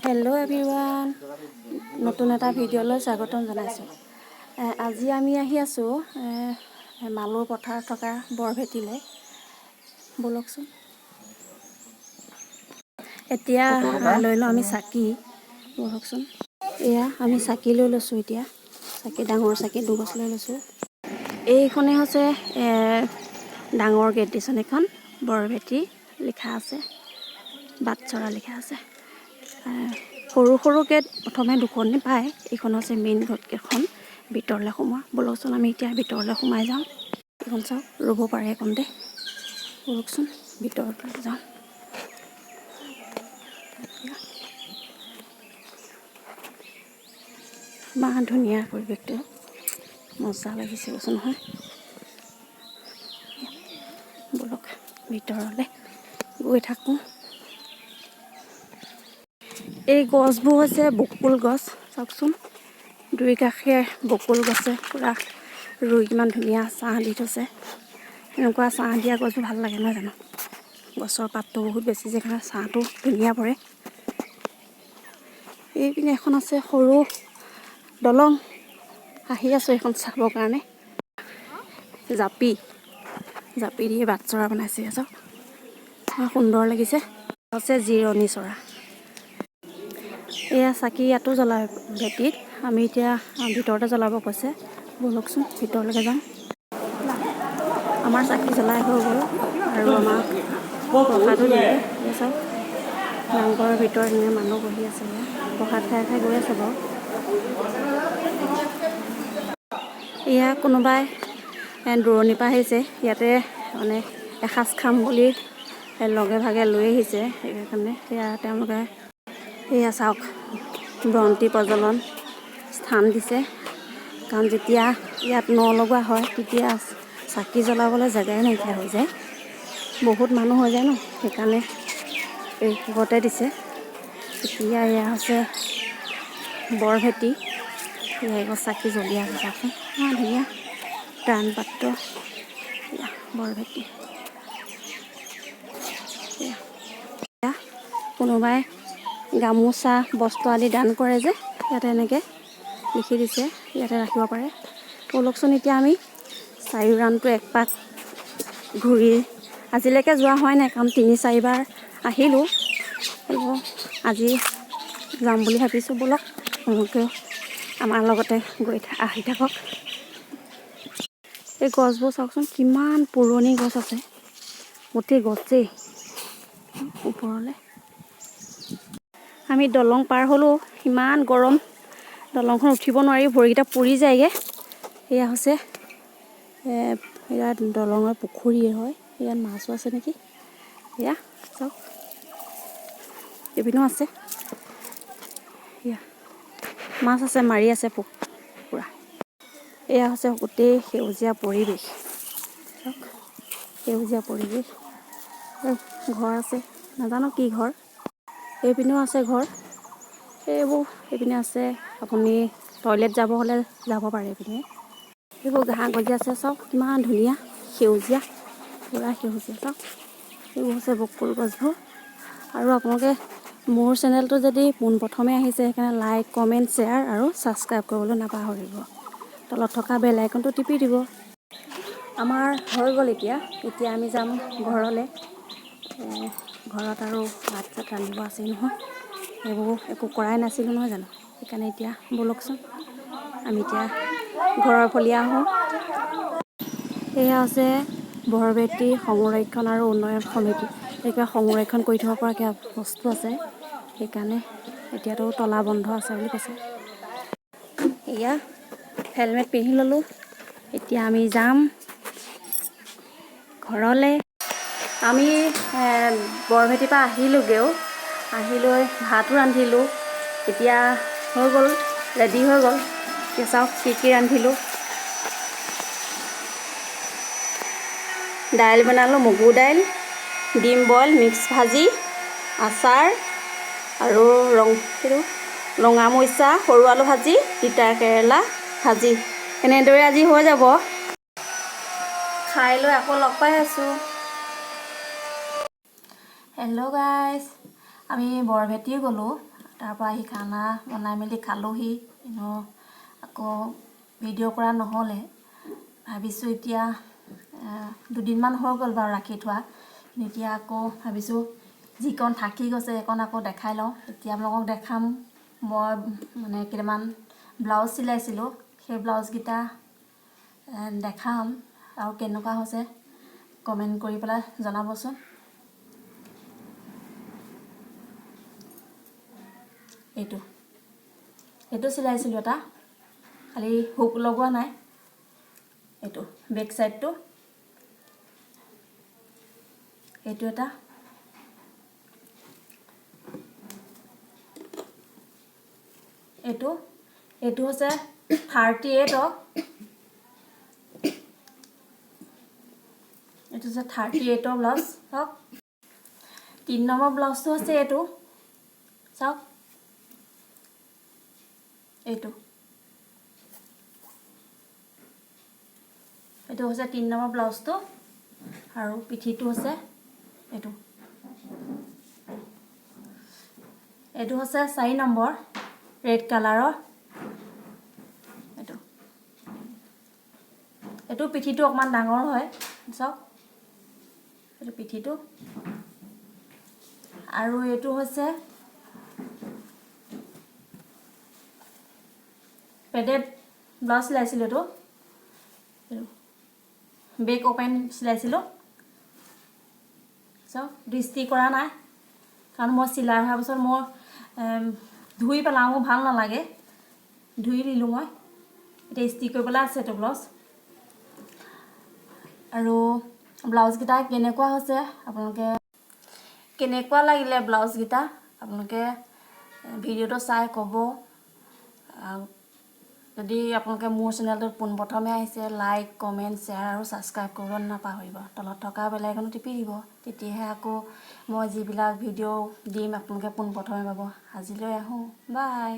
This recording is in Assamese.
হেল্ল' এভৰিৱান, নতুন এটা ভিডিঅ'লৈ স্বাগতম জনাইছোঁ। আজি আমি আহি আছোঁ মালুৰ পথাৰত থকা বৰভেটিলৈ। ব'লকচোন। এতিয়া লৈ লওঁ আমি চাকি। ব'লকচোন। এয়া আমি চাকি লৈ লৈছোঁ। এতিয়া চাকি, ডাঙৰ চাকি দুগছ লৈ লৈছোঁ। এইখনেই হৈছে ডাঙৰ গেট দিচোন এখন। বৰভেটি লিখা আছে, বাটচৰা লিখা আছে। সৰু সৰু গেট প্ৰথমে দুখনেই পায়। এইখন হৈছে মেইন গেটকেইখন ভিতৰলৈ সোমোৱা। ব'লকচোন, আমি এতিয়া ভিতৰলৈ সোমাই যাওঁ। এইখন চাওক, ৰ'ব পাৰে এইকণতে। ব'লকচোন, ভিতৰলৈ যাওঁ। ইমান ধুনীয়া পৰিৱেশটো, মজা লাগিছে কৈছোঁ নহয়। ব'লক, ভিতৰলৈ গৈ থাকোঁ। এই গছবোৰ হৈছে বকুল গছ। চাওকচোন, দুই কাষে বকুল গছে পূৰা ৰুই কিমান ধুনীয়া ছাঁ দি থৈছে। এনেকুৱা ছাঁ দিয়া গছবোৰ ভাল লাগে, নহয় জানো? গছৰ পাতটো বহুত বেছি যে, কাৰণে ছাঁটো ধুনীয়া পৰে। এইপিনে এখন আছে সৰু দলং। আহি আছোঁ এইখন চাবৰ কাৰণে। জাপি জাপি দি বাটচৰা বনাইছে, চাওক, ইমান সুন্দৰ লাগিছে। আছে জিৰণি চৰা। এয়া চাকি ইয়াতো জ্বলায় ভেটিত। আমি এতিয়া ভিতৰতে জ্বলাব কৈছে। ব'লকচোন, ভিতৰলৈকে যাওঁ। আমাৰ চাকি জ্বলাই হৈ গ'ল আৰু আমাক প্ৰসাদো দিলে। এয়া চাওক, নামঘৰৰ ভিতৰত এনে মানুহ বহি আছে। এয়া প্ৰসাদ খাই খাই গৈ আছে বাৰু। এয়া কোনোবাই দূৰণিৰ পৰা আহিছে, ইয়াতে মানে এসাঁজ খাম বুলি লগে ভাগে লৈ আহিছে, সেইকাৰণে সেয়া তেওঁলোকে। এয়া চাওক, বন্তি প্ৰজ্বলন স্থান দিছে, কাৰণ যেতিয়া ইয়াত ন লগোৱা হয়, তেতিয়া চাকি জ্বলাবলৈ জেগাই নাইকিয়া হৈ যায়, বহুত মানুহ হৈ যায় ন, সেইকাৰণে এই ঘৰতে দিছে। এতিয়া এয়া হৈছে বৰভেটি। এয়া এগছ চাকি জ্বলি আছে, চাওকচোন, ইমান ধুনীয়া ত্ৰাণ পাত্ৰ। এয়া বৰভেটি। এয়া কোনোবাই গামোচা, বস্ত্ৰ আদি দান কৰে যে, ইয়াতে এনেকৈ লিখি দিছে, ইয়াতে ৰাখিব পাৰে। ব'লকচোন, এতিয়া আমি চাৰিওৰাণটো এক পাক ঘূৰি। আজিলৈকে যোৱা হোৱাই নাই, কাৰণ তিনি চাৰিবাৰ আহিলোঁ, আজি যাম বুলি ভাবিছোঁ। ব'লক, আপোনালোকেও আমাৰ লগতে গৈ আহি থাকক। এই গছবোৰ চাওকচোন, কিমান পুৰণি গছ আছে, গোটেই গছেই ওপৰলৈ। আমি দলং পাৰ হ'লোঁ। ইমান গৰম, দলংখন উঠিব নোৱাৰি, ভৰিকেইটা পুৰি যায়গৈ। এয়া হৈছে ইয়াত দলঙৰ পুখুৰী হয়, ইয়াত মাছো আছে নেকি। এয়া চাওক, এইপিনেও আছে। এয়া মাছ আছে, মাৰি আছে পোক পূৰা। এয়া হৈছে গোটেই সেউজীয়া পৰিৱেশ। চাওক, সেউজীয়া পৰিৱেশ। ঘৰ আছে, নাজানো কি ঘৰ। এইপিনেও আছে ঘৰ, এইবোৰ এইপিনে আছে। আপুনি টয়লেট যাব হ'লে যাব পাৰে এইপিনে। এইবোৰ ঘাঁহ গজি আছে, চাওক, কিমান ধুনীয়া সেউজীয়া, পূৰা সেউজীয়া। চাওক, এইবোৰ হৈছে বকুল গছবোৰ। আৰু আপোনালোকে মোৰ চেনেলটো যদি পোনপ্ৰথমে আহিছে, সেইকাৰণে লাইক, কমেণ্ট, শ্বেয়াৰ আৰু ছাবস্ক্ৰাইব কৰিবলৈ নাপাহৰিব। তলত থকা বেল আইকনটো টিপি দিব। আমাৰ হৈ গ'ল এতিয়া। এতিয়া আমি যাম ঘৰলৈ। ঘৰত আৰু ভাত চাত ৰান্ধিব আছেই নহয়, সেইবোৰ একো কৰাই নাছিলোঁ, নহয় জানো? সেইকাৰণে এতিয়া ব'লকচোন, আমি এতিয়া ঘৰৰ ফলীয়া আহোঁ। এয়া আছে বৰভেটি সংৰক্ষণ আৰু উন্নয়ন সমিতি। এই কিবা সংৰক্ষণ কৰি থ'ব পৰা কিবা বস্তু আছে, সেইকাৰণে এতিয়াতো তলা বন্ধ আছে বুলি কৈছে। এয়া হেলমেট পিন্ধি ল'লোঁ। এতিয়া আমি যাম ঘৰলৈ। আমি বৰভেটিৰ পৰা আহিলোঁগৈও, আহি লৈ ভাতো ৰান্ধিলোঁ। এতিয়া হৈ গ'ল, ৰেডি হৈ গ'ল। এতিয়া চাওক কি কি ৰান্ধিলোঁ। দাইল বনালোঁ, মগু দাইল, ডিম বইল, মিক্স ভাজি, আচাৰ আৰু ৰং কিটো ৰঙা মৰিচা, সৰু আলু ভাজি, তিতা কেৰেলা ভাজি। এনেদৰে আজি হৈ যাব। খাই লৈ আকৌ লগ পাই আছোঁ। হেল্ল' গাইজ, আমি বৰভেটি গ'লোঁ। তাৰপৰা আহি খানা বনাই মেলি খালোঁহি। কিন্তু আকৌ ভিডিঅ' কৰা নহ'লে। ভাবিছোঁ এতিয়া দুদিনমান হৈ গ'ল বাৰু ৰাখি থোৱা, কিন্তু এতিয়া আকৌ ভাবিছোঁ যিকণ থাকি গৈছে সেইকণ আকৌ দেখাই লওঁ। এতিয়া আপোনালোকক দেখাম মই মানে কেইটামান ব্লাউজ চিলাইছিলোঁ, সেই ব্লাউজকেইটা দেখাম আৰু কেনেকুৱা হৈছে কমেণ্ট কৰি পেলাই জনাবচোন। এইটো চিলাইছিলোঁ এটা, খালি হুক লগোৱা নাই। এইটো বেক চাইডটো, এইটো এটা, এইটো এইটো হৈছে 38ৰ, এইটো হৈছে 38ৰ ব্লাউজ। চাওক, 3 নম্বৰ ব্লাউজটো হৈছে এইটো। চাওক, এইটো এইটো হৈছে 3 নম্বৰ ব্লাউজটো আৰু পিঠিটো হৈছে এইটো। এইটো হৈছে 4 নম্বৰ ৰেড কালাৰৰ। এইটো এইটো পিঠিটো অকণমান ডাঙৰ হয়। চাওক, এইটো পিঠিটো। আৰু এইটো হৈছে পেডেড ব্লাউজ চিলাইছিলোঁ, এইটো বেক অ'পেন চিলাইছিলোঁ। চাওক, দৃষ্টি কৰা নাই, কাৰণ মই চিলাই হোৱাৰ পিছত মই ধুই পেলাওঁ, মোৰ ভাল নালাগে, ধুই দিলোঁ মই। এতিয়া ইস্ত্ৰি কৰিবলৈ আছে এইটো ব্লাউজ। আৰু ব্লাউজকেইটা কেনেকুৱা হৈছে আপোনালোকে, কেনেকুৱা লাগিলে ব্লাউজকেইটা আপোনালোকে ভিডিঅ'টো চাই ক'ব। যদি আপোনালোকে মোৰ চেনেলটোত পোনপ্ৰথমে আহিছে, লাইক, কমেণ্ট, শ্বেয়াৰ আৰু ছাবস্ক্ৰাইব কৰিবলৈ নাপাহৰিব। তলত থকা বেল আইকনো টিপি দিব, তেতিয়াহে আকৌ মই যিবিলাক ভিডিঅ' দিম আপোনালোকে পোনপ্ৰথমে পাব। আজিলৈ আহোঁ, বাই।